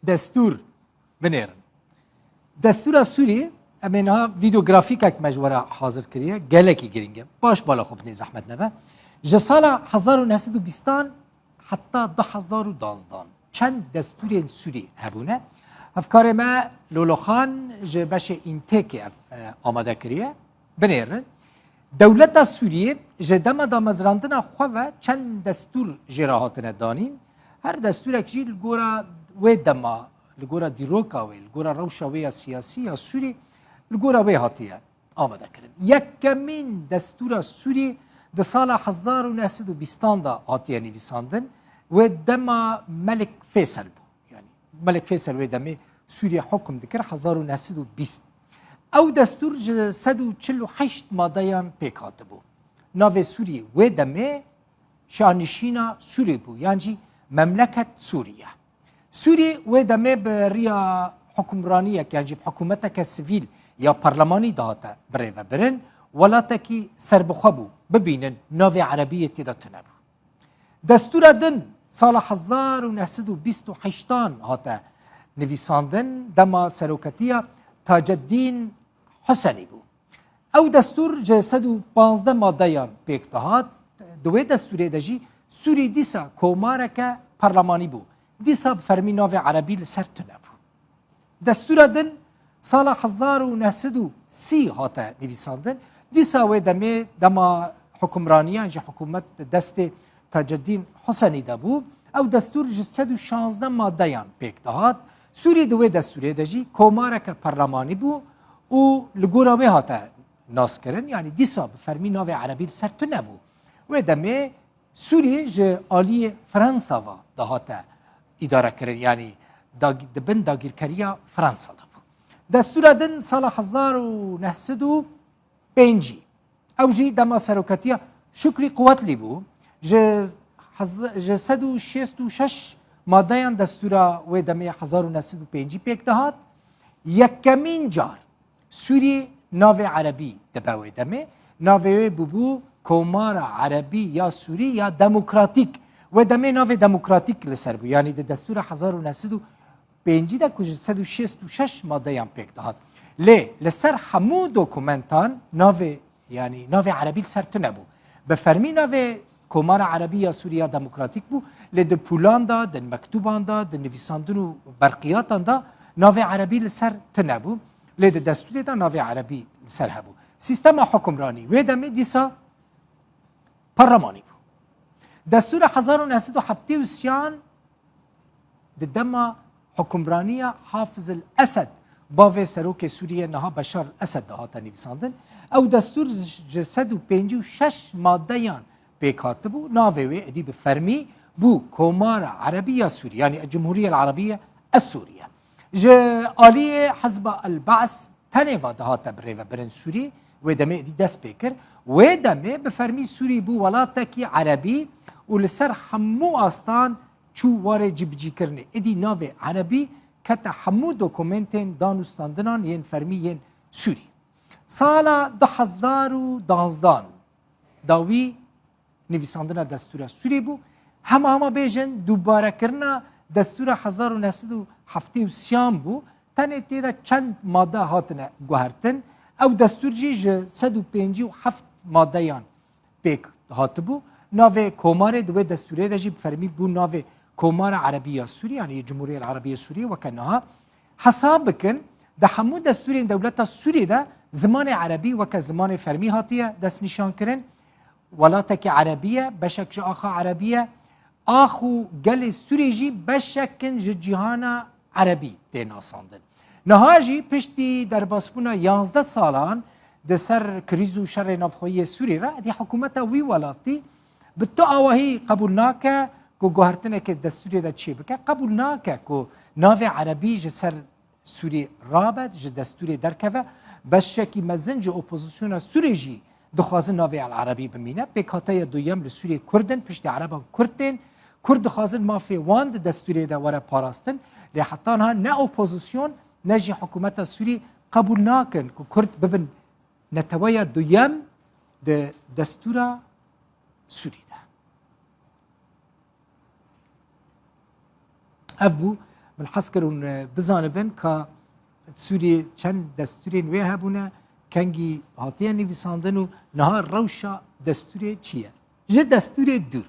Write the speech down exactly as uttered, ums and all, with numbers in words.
Destûr binêrin. Destûra Sûriyê, em ê niha vîdeografîkek me ji we re hazir kiriye, gelekî girîng e. Baş bala xwe bidê, zehmet nebe. Ji sala hezar û neh sed û bîstan heta du hezar û danzdan çend destûrên Sûrî hebûne. Hevkarê me Lolo Xan ji beşê Întekê ev, e, amade kiriye. Binêrin. Dewleta Sûriyê ji dema damezrandina xwe ve çend destûr jê re hatine danîn. Her destûrek jî li gora wê dema, li gora dîroka wê, li gora rewşa wê ya siyasî ya Sûrî, li gora wê hatiye amade kirin. Yekemîn destûra Sûrî di sala hezar û neh sed û bîstan de hatiye nivîsandin. Wê dema Melik Fêsel bû. Yani Melik Fêsel wê demê Sûriyê hukm dikir, hezar û neh sed û bîst. Ew destûr ji sed û çil û heşt madeyan pêk hatibû. Navê Sûriyê wê demê şahnişîna Sûrî bû, yan jî memleket Sûriye. Sûrî wê demê bi riya hukmraniyek, yan jî bi hikûmeteke sivîl ya parlemanî dihate birêvebirin, welatekî serbixwe bû. Bibînin, navê erebî yê tê de tune bû. Destûra din sala hezar û neh sed û bîst û heştan hate nivîsandin, dema seroketiya Taceddîn Husenî bû. Ew destûr ji sed û panzdeh madeyan pêk dihat. Di wê destûrê de jî Sûrî dîsa komareke parlemanî bû. Dîsa bi fermî navê erebî li ser tune bû. Destûra din sala hezar û neh sed û sî hate nivîsandin. Dîsa wê demê dema hukimraniyan ji hikûmet di destê Taceddîn Husenî de bû. Ew destûr ji sed û şazdeh madeyan pêk dihat. Sûrî di wê destûrê de jî komareke parlemanî bû û li gora wê hate naskirin. Yanî dîsa bi fermî navê erebî li ser tune bû. Wê demê Sûrî ji aliyê Fransa ve dihate îdarekirin, yanî dag-, di bin dagîrkeriya Fransa de bû. Destûra din sala hezar û neh sed û pêncî. Ew jî dema seroketiya Şukrî Quwetlî bû. Ji hez-, ji sed û şêst û şeş madeyan destûra wê demê hezar û neh sed û pêncî pêk dihat. Yekemîn car Sûrî navê erebî dibe wê demê. Navê wê bûbû Komara Erebî ya Sûrî ya Demokratîk. Wê demê navê Demokratîk li ser bû. Yanî di destûra hezar û neh sed û pêncî de ku ji sed û şêst û şeş madeyan pêk dihat. Lê li ser hemû dokumentan navê, yanî navê erebî li ser tune bû. Bi fermî navê Komara Erebî ya Sûriya Demokratîk bû, lê di pûlan de, di mektûban de, di nivîsandin û berqiyatan de navê erebî li ser tune bû, lê di destûrê de navê erebî li ser hebû. Sîstema hukimranî wê demê dîsa parlemanî bû. Destûra hezar û neh sed û heftê û sêyan di dema hukimraniya Hafiz el-Esed, bavê serokê Sûriyê niha Beşar el-Esed de hate nivîsandin. Ew destûr ji sed û pêncî û şeş madeyan pêk hatibû. Navê wê êdî bi fermî bû Komara Erebî ya Sûrî, yanî Cumhuriye el-Erebîye es-Sûriye. Ji aliyê Hizba el-Ba's tenê ve dihate birêvebirin Sûrî, wê demê êdî dest pê kir. Wê demê bi fermî Sûrî bû welatekî erebî û li ser hemû astan çû warê cîbicîkirinê. Êdî navê erebî kete hemû dokumentên danûstandinan yên fermî yên Sûrî. Sala du hezar û danzdan dawî nivîsandina destûra Sûrî bû. Hema hema bêjin dûbarekirina destûra hezar û neh sed û heftê û sêyan bû. Tenê tê de çend made hatine guhertin. Ew destûr jî ji sed û pêncî û heft madeyan pêk hatibû. Navê komarê di wê destûrê de jî bi fermî bû navê Komara Erebî ya Sûrî, yanî Cumhuriyet Erebîye Sûrîye weke niha. Hesab bikin, di hemû destûrên dewleta Sûrî de zimanê erebî weke zimanê fermî hatiye destnîşankirin. Welatekî erebî ye, beşek ji axa erebî ye. Ax û gelê Sûrî jî beşek in ji cîhana erebî tê nasandin. Niha jî piştî derbasbûna yanzdeh salan di ser krîz û şerê navxweyî yê Sûrî re, êdî hikûmeta wî welatî bi tu awahî qebûl nake ku guhertineke destûrê de çêbike, qebûl nake ku navê erebî ji ser Sûrî rabe, ji destûrê derkeve. Beşekî mezin ji opozisyona Sûrê jî dixwazin navê El Erebî bimîne. Pêkhateya duyem li Sûrê Kurd in, piştî Ereban Kurd tên. Kurd dixwazin mafê wan di destûrê de were parastin. Lê heta niha ne opozisyon ne jî hikûmeta Sûrî qebûl nakin ku Kurd bibin neteweya duyem di destûra Sûrî de. Ev bû Min hez kir hûn, e, bizanibin ka Sûriyê çend destûrên wê hebûne, kengî hatiye nivîsandin û niha rewşa destûrê çi ye? Ji destûrê dûr.